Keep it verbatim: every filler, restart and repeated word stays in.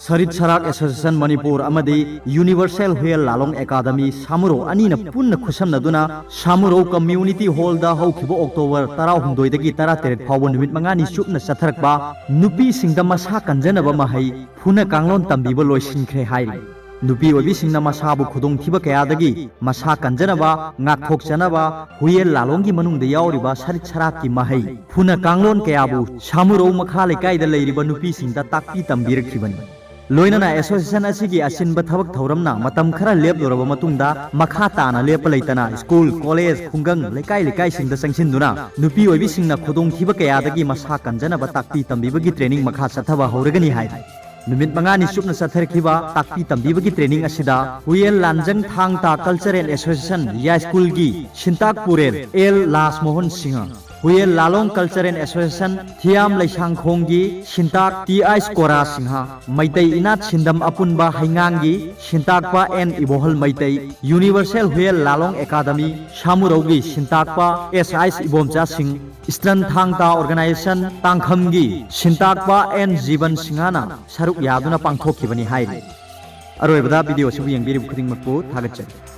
ꯁꯔꯤꯠ ꯁꯔꯥꯛ association Manipur ꯑꯃꯗꯤ universal Huyel Lalong academy ꯁꯥꯃꯨꯔꯧ ꯑꯅꯤꯅ ꯄꯨꯟꯅ ꯈꯨꯠꯁꯝꯅꯗꯨꯅ ꯁꯥꯃꯨꯔꯧ ꯀꯝꯃ꯭ꯌꯨꯅꯤꯇꯤ ꯍꯣꯜꯗ ꯍꯧꯈꯤꯕ ꯑꯣꯛꯇꯣꯕꯔ ꯇꯔꯥꯍꯨꯝꯗꯣꯏꯗꯒꯤ ꯇꯔꯥꯇꯔꯦꯠ ꯐꯥꯎꯕ ꯅꯨꯃꯤꯠ ꯃꯉꯥꯅꯤ ꯆꯨꯞꯅ ꯆꯠꯊꯔꯛꯄ ꯅꯨꯄꯤꯁꯤꯡꯗ ꯃꯁꯥ ꯀꯟꯖꯅꯕ ꯃꯍꯩ ꯐꯨꯅ ꯀꯥꯡꯂꯣꯟ ꯇꯝꯕꯤꯕ ꯂꯣꯏꯁꯤꯟꯈ꯭ꯔꯦ ꯍꯥꯏꯔꯤ꯫ ꯅꯨꯄꯤ ꯑꯣꯏꯕꯤꯁꯤꯡꯅ ꯃꯁꯥꯕꯨ ꯈꯨꯗꯣꯡꯊꯤꯕ ꯀꯌꯥꯗꯒꯤ ꯃꯁꯥ ꯀꯟꯖꯅꯕ, ꯉꯥꯛꯊꯣꯛꯆꯅꯕ ꯍꯨꯌꯦꯜ ꯂꯥꯂꯣꯡꯒꯤ ꯃꯅꯨꯡꯗ ꯌꯥꯎꯔꯤꯕ ꯁꯔꯤꯠ ꯁꯔꯥꯛꯀꯤ ꯃꯍꯩ ꯐꯨꯅ ꯀꯥꯡꯂꯣꯟ ꯀꯌꯥꯕꯨ ꯁꯥꯃꯨꯔꯧ ꯃꯈꯥ ꯂꯩꯀꯥꯏꯗ ꯂꯩꯔꯤꯕ ꯅꯨꯄꯤꯁꯤꯡꯗ ꯇꯥꯛꯄꯤ ꯇꯝꯕꯤꯔꯛꯈꯤꯕꯅꯤ꯫ ꯂꯣꯏꯅꯅ ꯑꯦꯁꯣꯁꯤꯌꯦꯁꯟ ꯑꯁꯤꯒꯤ ꯑꯁꯤꯟꯕ ꯊꯕꯛ ꯊꯧꯔꯝꯅ ꯃꯇꯝ ꯈꯔ ꯂꯦꯞꯂꯨꯔꯕ ꯃꯇꯨꯡꯗ ꯃꯈꯥ ꯇꯥꯅ ꯂꯦꯞꯄ ꯂꯩꯇꯅ ꯁ꯭ꯀꯨꯜ, ꯀꯣꯂꯦꯖ, ꯈꯨꯡꯒꯪ, ꯂꯩꯀꯥꯏ ꯂꯩꯀꯥꯏꯁꯤꯡꯗ ꯆꯪꯁꯤꯟꯗꯨꯅ ꯅꯨꯄꯤ ꯑꯣꯏꯕꯤꯁꯤꯡꯅ ꯈꯨꯗꯣꯡꯊꯤꯕ ꯀꯌꯥꯗꯒꯤ ꯃꯁꯥ ꯀꯟꯖꯅꯕ ꯇꯥꯛꯄꯤ ꯇꯝꯕꯤꯕꯒꯤ ꯇ꯭ꯔꯦꯅꯤꯡ ꯃꯈꯥ ꯆꯠꯊꯕ ꯍꯧꯔꯒꯅꯤ ꯍꯥꯏꯔꯤ꯫ ꯅꯨꯃꯤꯠ ꯃꯉꯥꯅꯤ ꯆꯨꯞꯅ ꯆꯠꯊꯔꯛꯈꯤꯕ ꯇꯥꯛꯄꯤ ꯇꯝꯕꯤꯕꯒꯤ ꯇ꯭ꯔꯦꯅꯤꯡ ꯑꯁꯤꯗ ꯍꯨꯌꯦꯜ ꯂꯥꯟꯖꯪ ꯊꯥꯡ ꯇꯥ ꯀꯜꯆꯔꯦꯜ ꯑꯦꯁꯣꯁꯤꯌꯦꯁꯟ ꯌꯥꯏꯁ꯭ꯀꯨꯜꯒꯤ ꯁꯤꯟꯇꯥꯛ Purel L Lasmohan Singh, Huyel Lalong cultural association Thiyam ꯂꯩꯁꯥꯡꯈꯣꯡꯒꯤ ꯁꯤꯟꯇꯥꯛ ꯇꯤ ꯑꯥꯏꯁ ꯀꯣꯔꯥ ꯁꯤꯡꯍ, ꯃꯩꯇꯩ ꯏꯅꯥꯠ ꯁꯤꯟꯗꯝ ꯑꯄꯨꯟꯕ ꯍꯩꯉꯥꯡꯒꯤ ꯁꯤꯟꯇꯥꯛꯄ N Ibohal Meitei, universal Huyel Lalong academy ꯁꯥꯃꯨꯔꯧꯒꯤ ꯁꯤꯟꯇꯥꯛꯄ ꯑꯦꯁ ꯑꯥꯏꯁ ꯏꯕꯣꯝꯆꯥ ꯁꯤꯡ, ꯏꯁꯇ꯭ꯔꯟ ꯊꯥꯡ ꯇꯥ ꯑꯣꯔꯒꯅꯥꯏꯖꯦꯁꯟ ꯇꯥꯡꯈꯝꯒꯤ ꯁꯤꯟꯇꯥꯛꯄ ꯑꯦꯟ ꯖꯤꯕꯟ ꯁꯤꯡꯍꯅ ꯁꯔꯨꯛ ꯌꯥꯗꯨꯅ ꯄꯥꯡꯊꯣꯛꯈꯤꯕꯅꯤ ꯍꯥꯏꯔꯤ꯫ ꯑꯔꯣꯏꯕꯗ ꯚꯤꯗꯤꯑꯣ ꯑꯁꯤꯕꯨ ꯌꯦꯡꯕꯤꯔꯤꯕ ꯈꯨꯗꯤꯡꯃꯛꯄꯨ ꯊꯥꯒꯠꯆꯔꯤ꯫